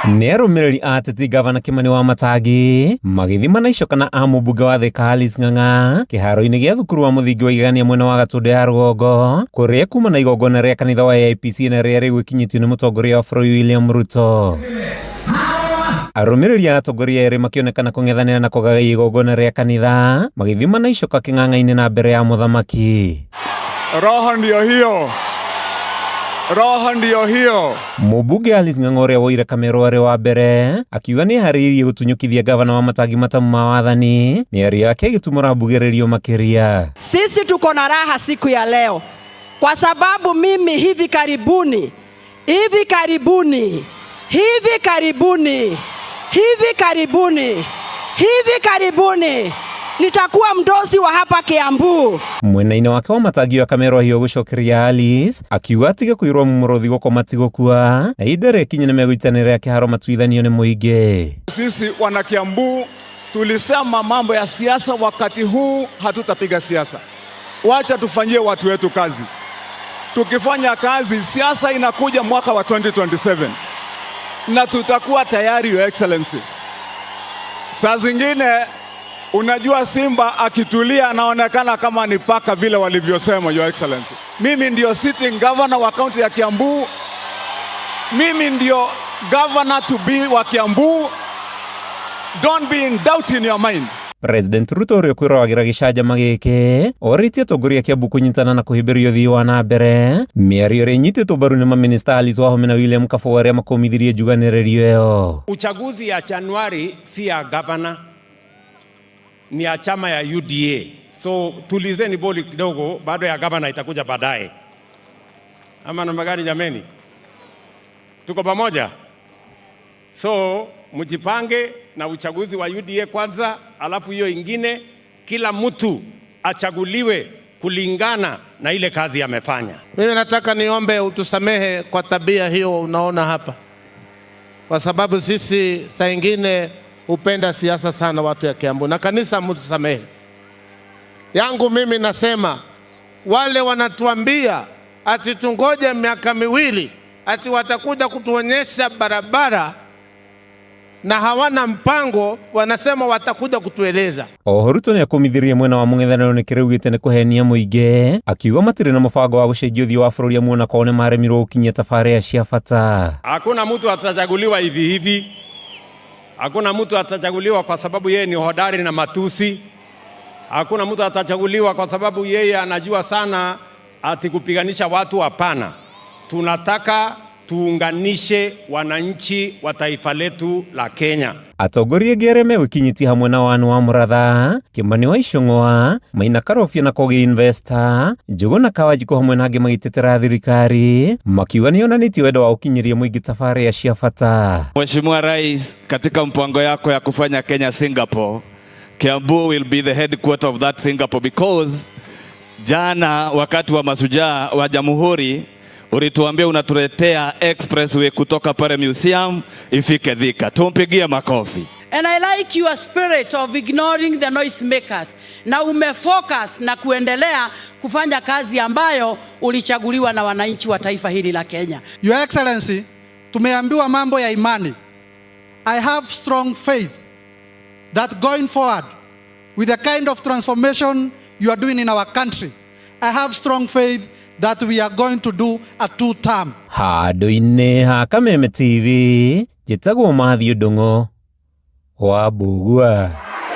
Nĩ arũmĩrĩri a ateti Gavana Kĩmani wa Matangi magĩthima na icoka na a mũmbunge wa Thika Alice Ng'ang'a kĩharo-inĩ gĩa thukuru wa mũthingi wa Igegania mwena wa Gatũndũ ya rũgongo kũrĩa kuma na igongona rĩa kanitha wa AIPC na rĩa rĩu ĩkinyĩtio nĩ mũtongoria wa bũrũri William Ruto. Arũmĩrĩri a atongoria erĩ makĩonekana kũng'ethanĩra na kũgagaia igongona rĩa kanitha magĩthima na icoka kĩng'ang'a-inĩ na mbere ya mũthamaki. Roho ndio hiyo, roho ndio hiyo. Mũmbunge Alice Ng'ang'a ũrĩa woire Kamerũ arĩ wa mbere akiuga nĩ eharĩirie gũtunyũkithia gavana wa Matangi matamu ma wathani, mĩario yake ĩgĩtumũra mbugĩrĩrio makĩria. Sisi tuko na raha siku ya leo kwa sababu mimi hivi karibuni, hivi karibuni, hivi karibuni, hivi karibuni, hivi karibuni nitakuwa mdosi wa hapa Kiambu. Mwena-inĩ wake wa Matangi wa Kamerũ ahiũ gũcokeria Alice akiuga atige kwĩrwo mũrũthi gũkoma ti gũkua na ihinda rĩkinye nĩmegũitanĩra kĩharo matuithanio nĩ mũingĩ. Sisi wana Kiambu tulisema mambo ya siasa, wakati huu hatutapiga siasa. Wacha tufanyie watu wetu kazi. Tukifanya kazi, siasa inakuja mwaka wa 2027 na tutakuwa tayari, Your Excellency. Saa zingine unajua, simba akitulia anaonekana kama ni paka vile walivyosema, Your Excellency. Mimi ndio sitting governor wa kaunti ya Kiambu, mimi ndio governor to be wa Kiambu. Don't be in doubt in your mind. President Ruto ũrĩa ũkwĩroragĩra gĩcanjama gĩkĩ orĩtie atongoria a Kiambu kũnyitana na kũhĩmbĩria ũthii wa na mbere, mĩario ĩrĩa ĩnyitĩtwo mbaru nĩ mamĩnĩsta Alice Wahome na William Kabogo arĩa makũmithirie njuganĩrĩrio ĩyo. Uchaguzi ya Januari si ya gavana, ni ya chama ya UDA. So tulizeni boli kidogo, bado ya gavana itakuja baadaye. Ama namna gani jameni? Tuko pamoja? So mjipange na uchaguzi wa UDA kwanza, alafu hiyo ingine, kila mtu achaguliwe kulingana na ile kazi amefanya. Mimi nataka niombe utusamehe kwa tabia hiyo unaona hapa, kwa sababu sisi saa ingine hupenda siasa sana, watu ya Kiambu na kanisa, mtusamehe. Yangu mimi nasema wale wanatuambia ati tungoje miaka 2 ati watakuja kutuonyesha barabara na hawana mpango, wanasema watakuja kutueleza. Oho Ruto nĩakũmithirie mwena wa mũng'ethanĩro nĩ kĩrĩa augĩte nĩ kũhenia mũingĩ, akiuga matirĩ na mũbango wa gũcenjia ũthiũ wa bũrũri amu ona kwao nĩmaremirwo gũkinyia tabarĩra cia bata. Hakuna mtu atachaguliwa hivi hivi. Hakuna mtu atachaguliwa kwa sababu yeye ni hodari na matusi. Hakuna mtu atachaguliwa kwa sababu yeye anajua sana ati kupiganisha watu. Hapana, tunataka tuunganishe wananchi wa taifa letu la Kenya. Atongoria angĩ arĩa megwĩkinyĩtie hamwe na Wanu wa Mũratha, Kĩmani wa Icũng'wa, Maina Karobia na Kogi Investor, Njũgũna Kawanjikũ hamwe na angĩ magĩtetera thirikari makiuga nĩyonanĩtie wendo wa gũkinyĩria mũingĩ tabarĩra cia bata. Mheshimiwa Rais, katika mpango yako ya kufanya Kenya Singapore, Kiambu will be the headquarter of that Singapore because jana wakati wa mashujaa wa Jamhuri ulituambia unatuletea expressway kutoka pale museum ifike Thika. Tumpigie makofi. And I like your spirit of ignoring the noise makers. Na umefocus na kuendelea kufanya kazi ambayo ulichaguliwa na wananchi wa taifa hili la Kenya. Your Excellency, tumeambiwa mambo ya imani. I have strong faith that going forward with the kind of transformation you are doing in our country, I have strong faith that we are going to do a two-term. Handũ-inĩ ha Kameme TV, njĩtagwo Matthew Ndung'u wa Mbugua.